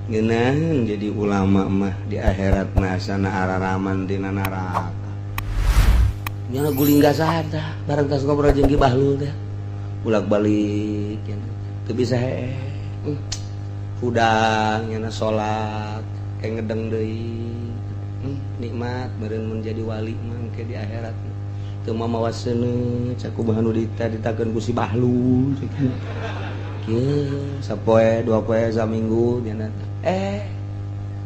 Ngeunah jadi ulama mah di akhirat mah asana araraman tina neraka. Nya guling gasan tah bareng tas ngobrol jeung Ki Bahlul teh. Bolak-balik nya teu bisa hee. Hudang nya salat kayak ngedeng deui. Nikmat meureun mun jadi wali mah engke di akhirat. Teu mamawa seuneu cakumaha nu ditakeun ku si Bahlul. Kieu sapoe dua poe saminggu nya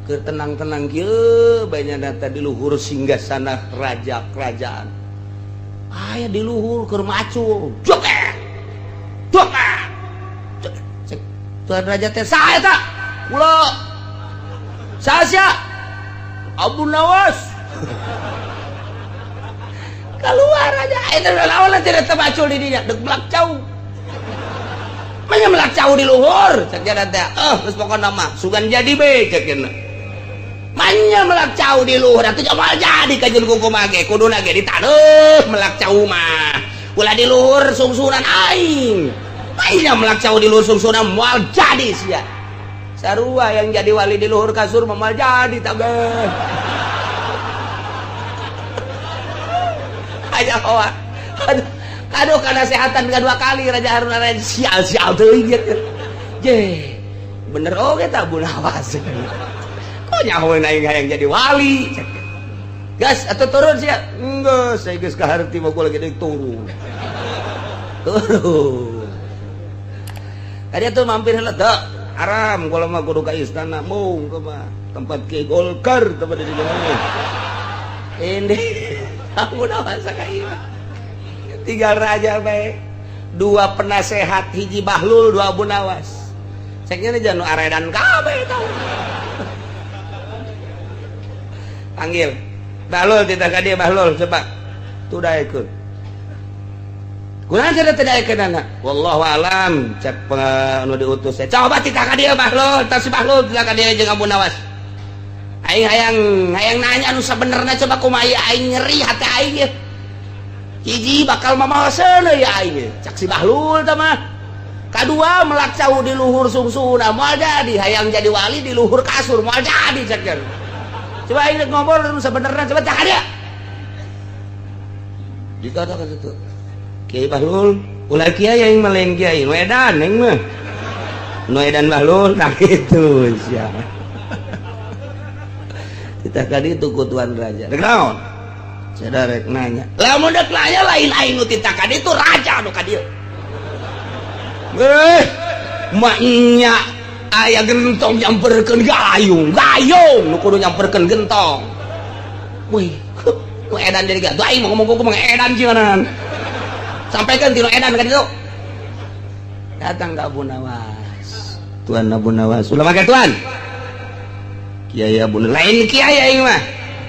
keur tenang-tenang kieu bae nya data di luhur singgasana raja kerajaan. Aya di luhur keur macul. Joget. Joget. Tuan raja teh saha eta? Kula. Saha sia? Abu Nawas. Keluar aja itu lawan tidak terbacul di dinya dek melak cau. Manya melak cau di luhur cek dia teh. Geus pokona mah sugan jadi be cek cenah. Manya melak cau di luhur atuh moal jadi kajeun kumaha ge kuduna ge ditaneuh melak cau mah. Ulah di luhur sungsunan aing. Manya melak cau di luhur sungsunan moal jadi sia. Sarua yang jadi wali di luhur kasur moal jadi tabeh. Aja hoa. Aduh, aduh kana sehatan dua kali Raja Harun Ar-Rasyid sial-sial teuing gitu. Je, bener oge tah Abu Nawas. Kok nyahoeun aing hayang jadi wali. Gas atau turun sia? Enggeus, saya geus kaharti mah gua lagi deui turun. Turun. Tadi tuh mampir heula teu. Haram gua mah kudu ka istana mung mah tempat Ki Golkar tempat di dieu. Ini Abu Nawas ka ieu. Tiga raja bae. Dua penasehat hiji Bahlul, dua Abu Nawas. Ceknya nih janu aredan kabeh tau. Panggil. Bahlul tidak ka dieu Bahlul coba. Tuh daekeun. Kunaon cenah teu daekeunana? Wallahu alam cek nu diutus. Coba titah ka dieu Bahlul, tah si Bahlul titah ka dieu jeung Abu Nawas. Aing hayang nanya anu sabenerna coba kumaha aing nyeri hati aing ye. Hiji bakal mamawaseun ya aing cak si Bahlul tah mah. Kadua melak cau di luhur sungsuna moal jadi hayang jadi wali di luhur kasur moal jadi cak jan. Coba aing ngobrol anu sabenerna coba cak dia. Dikatakan itu. Kiai Bahlul, ulah kiai aing mah lain kiai, nu edan aing mah. Nu edan Bahlul tah kitu sia. Kita kali itu ku tuan raja. Rek naon? Saya rek nanya. Lamun dek nanya lain aing nu tita ka ditu raja nu ka dieu. Maknya aya gentong nyamperkeun gayung, gayung nu kudu nyamperkeun gentong. Wih, nu edan jadi gak. Aing mau ngomong kumaha edan cieunan. Sampaikan ti nu edan ka ditu. Datang ka Abu Nawas. Tuan Abu Nawas, ulah make tuan. Kiai Abu lain kiai aing mah.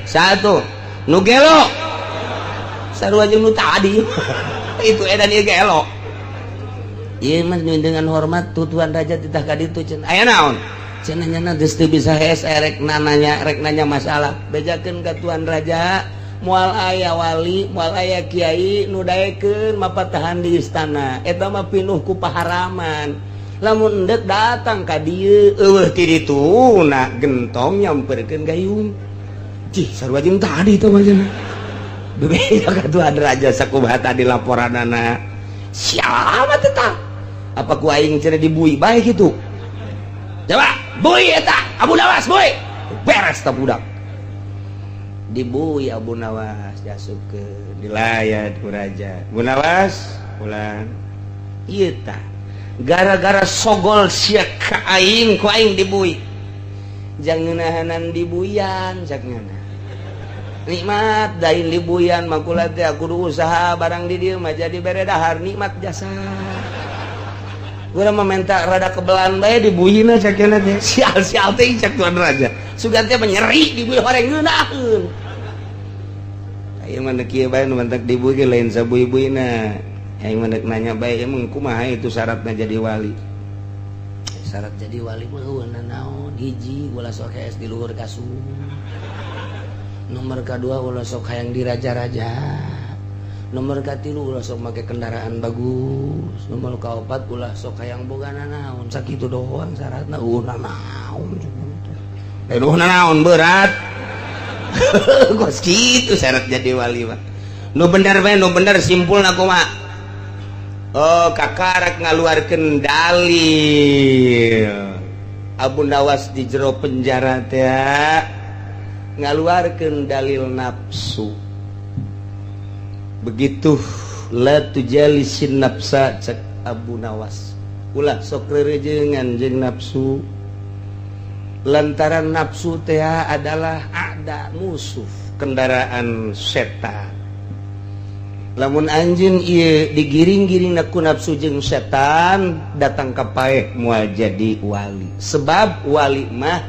Satu, nu gelo. Sarua jeung nu tadi. Itu edan ieu gelo. Ieu mah dengan hormat tu tuan raja titah ka ditu cenah. Aya naon? Cenah nya geus teu bisa hees rek nanya rek nanya masalah. Bejakeun ka tuan raja, moal aya wali, moal aya kiai nu daekeun mapatahan di istana. Eta mah pinuh ku paharaman. Lamun endek datang ka dieu eueuh ti ditu na gentong nyamperkeun gayung. Cih, sarua jeung tadi teh mah cenah. Bebeja ka tuan raja sakumaha tadi laporanana. Siapa teh tah? Apa ku aing cenah dibui bae kitu? Coba bui eta Abu Nawas bui. Beres tah budak. Dibui Abu Nawas diasupkeun dilayat ku raja. Abu Nawas pulang. Ieu tah gara-gara sogol sia ka aing ku aing dibui. Jangan ngeunahanan dibuyan cak ngana. Nikmat dain dibuyan mah kula teh kudu usaha barang di dieu mah jadi bere dahar nikmat jasa. Gua mah minta rada kebelan bae dibuina cak ngana teh. Sial-sial teh cak tuan raja. Sugan teh nyeri dibui horeng ngeunaheun. Aya mah kieu bae nu mantak dibui ge lain sabui-buina. Aing mah nanya bae emang kumaha itu syaratna jadi wali. Syarat jadi wali mah eueuh naon? Hiji ulah sok hees di luhur kasur. Nomor kadua ulah sok hayang di raja-raja. Nomor katilu, ulah sok make kendaraan bagus. Nomor kaopat, ulah sok hayang boga naon. Sakitu doang syaratna, euweuh naon. Lain euweuh naon berat. Kos kitu syarat jadi wali mah. Nu bener bae, nu bener simpulna kumaha? Oh, kakarak ngaluarkeun dalil. Abu Nawas di jero penjara teh ngaluarkeun dalil nafsu. Begitu la tujalisin nafsa, cek Abu Nawas, ulah sok rerejengan jeung nafsu, lantaran nafsu teh adalah ada musuh, kendaraan setan. Lamun anjeun ieu digiring-giring ku nafsu jeung setan, datang ka paeh moal jadi wali, sebab wali mah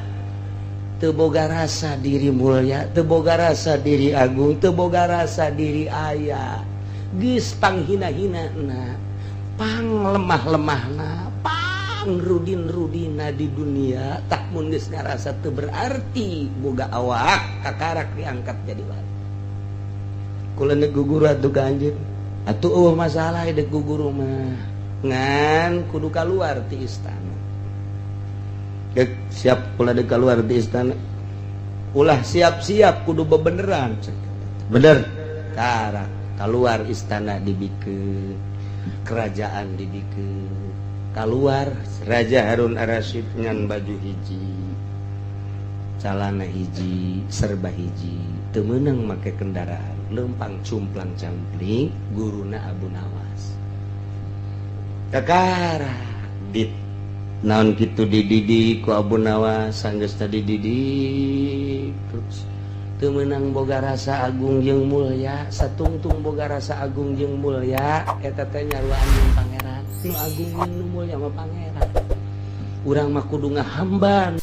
teu boga rasa diri mulia, teu boga rasa diri agung, teu boga rasa diri aya. Geus panghina-hina na, pang lemah-lemahna, pang rudin-rudina di dunia. Tak mun geus ngarasa teu berarti boga awak, kakarak diangkat jadi wali. Kula nek guguru atuh ka anjeun. Atuh euweuh masalah dek guguru mah, ngan kudu kaluar ti istana. Dek siap kula dek keluar di istana. Ulah siap-siap, kudu bebeneran. Bener. Karak keluar, istana dibikeun, kerajaan dibikeun. Keluar Raja Harun Ar-Rasyid ngan baju hiji, calana hiji, serba hiji, teu meunang make kendaraan, lempang cumplang campling guruna Abu Nawas. Kakara dit naon kitu dididik ku Abu Nawas, sanggeus tadi didik terus teu meunang boga rasa agung jeung mulya. Satungtung boga rasa agung jeung mulya, eta teh nyarua anjeun pangeran. Nu agung jeung nu mulya mah pangeran, urang mah kudu ngahamba.